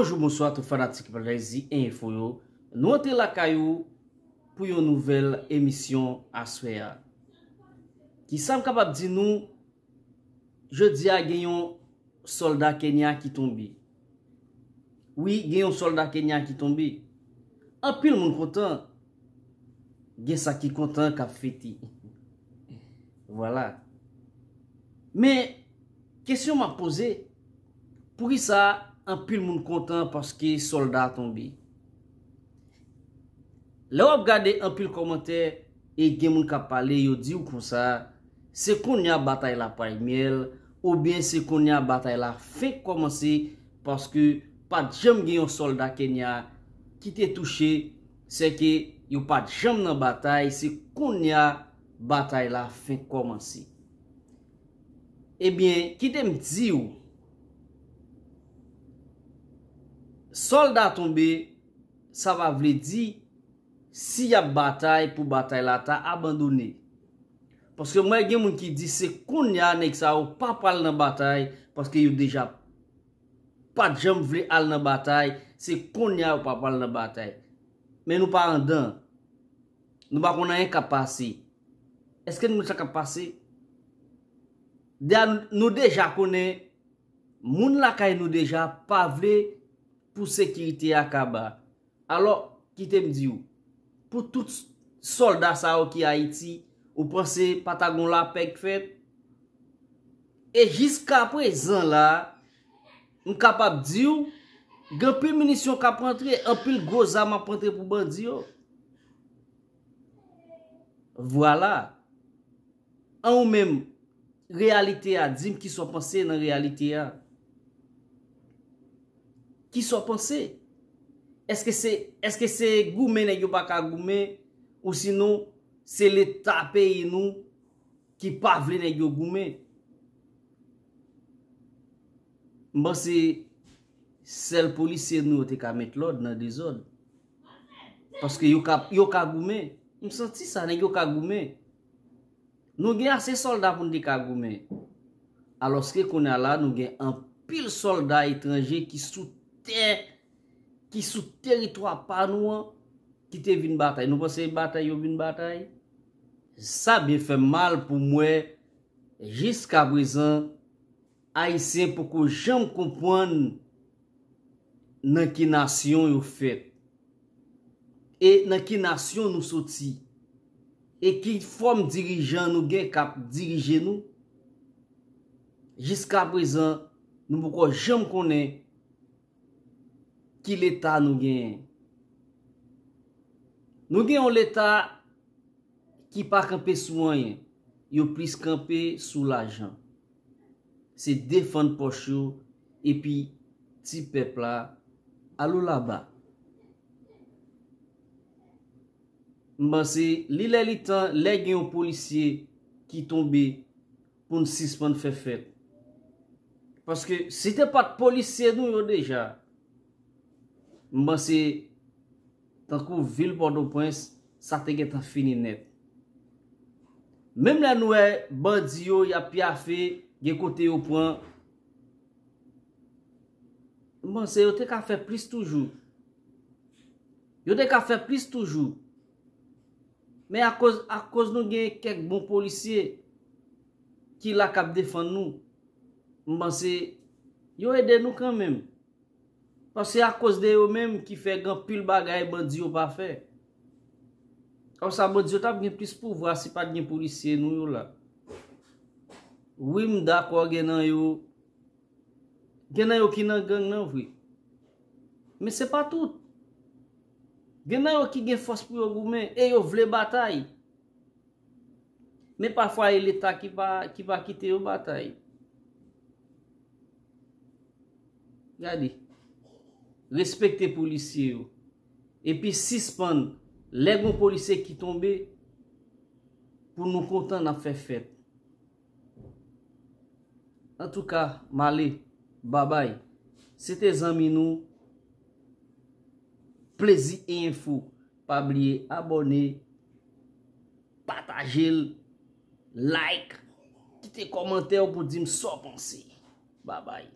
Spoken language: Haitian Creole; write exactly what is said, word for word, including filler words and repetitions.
Bonjou, bonswa tout fanatik Plezi Enfo yo. Nou antre lakay ou pou yon nouvèl emisyon aswè a. Kisa m kapab di nou? Jodi a gen yon sòlda Kenya ki tonbe. Wi, gen yon sòlda Kenya ki tonbe. Anpil moun kontan. Gen sa ki kontan k ap fete. Vwala. Men, kesyon m ap poze, poukisa anpil moun kontan paske sòlda a tonbe? Lè w ap gade anpil kòmantè e gen moun k ap pale, yo di w konsa, se kounye a batay la pral myèl, oubyen se kounye a batay la fenk kòmanse, paske pa t janm gen yon sòlda Kenya ki te touche, sèke yo pa t janm nan batay, se kounye a batay la fenk kòmanse. Ebyen, kite m di w, sòlda tonbe, sa pa vle di si y ap batay pou batay la ta abandone. Paske m wè gen moun ki di se kounye a nèg sa yo pa pral nan batay, paske yo deja pa t janm vle al nan batay, se kounye a yo pa pral nan batay. Men nou pa andan. Nou pa konn anyen k ap pase. Èske nou konn sa k ap pase? Deja, nou deja konnen moun lakay nou deja pa vle pou sekirite a kaba. Alò, kite m di w, pou tout sòlda sa yo ki Ayiti, ou panse pa ta gon lapè k fèt? E jiskaprezan la, m kapab di w, gen anpil minisyon k ap rantre, anpil gwo zam ap rantre pou bandi yo. Vwala. An ou menm, reyalite a, di m kisa w panse nan reyalite a. Kisa w panse? Èske se, èske se goumen nèg yo pa ka goumen? Ou sinon, se Leta peyi nou ki pa vle nèg yo goumen? M panse sèl polisye nou yo te ka met lòd nan dezòd. Paske yo ka, yo ka goumen. M santi sa, nèg yo ka goumen. Nou gen ase sòlda pou n te ka goumen. Alòske kounye a la, nou gen anpil sòlda etranje ki sou tè, ki sou teritwa pa nou an, ki te vin batay. Nou panse batay yo vin batay? Sa byen fè m mal pou m wè, jiskaprezan, Ayisyen poko janm konprann nan ki nasyon yo fèt. E nan ki nasyon nou soti? E ki fòm dirijan nou gen k ap dirije nou? Jiskaprezan, nou poko janm konnen ki Leta nou genyen. Nou gen yon Leta ki pa kanpe sou anyen. Yo plis kanpe sou lajan. Se defann pòch yo epi ti pèp la alo laba. M panse li lè li tan, lè gen yon polisye ki tonbe, pou n sispann fè fèt. Paske si te pa t polisye nou yo deja, m panse tankou vil Pòtoprens, sa te gentan fini nèt. Menm lè nou wè bandi yo, y ap pyafe, gen kote yo pran, m panse yo te ka fè plis toujou. Yo te ka fè plis toujou. Men akoz, akoz nou gen kèk bon polisye ki la k ap defann nou, m panse yo ede nou kanmenm. Paske akoz de yo menm ki fè gen anpil bagay bandi yo pa fè. Konsa bandi yo t ap gen plis pouvwa si pa t gen polisye nou yo la. Wi, m dakò gen nan yo, gen nan yo ki nan gang nan vre. Men se pa tout. Gen nan yo ki gen fòs pou yo goumen e yo vle batay. Men pafwa e Leta ki pa, ki pa kite yo batay. Gade. Respekte polisye yo. Epi sispann, lè gon polisye ki tonbe, pou nou kontan n ap fè fèt. Antouka, m ale. Babay. Se te zanmi nou, Plezi Enfo. Pa bliye abòne, pataje l, like, kite kòmantè w pou di m sa w panse. Babay.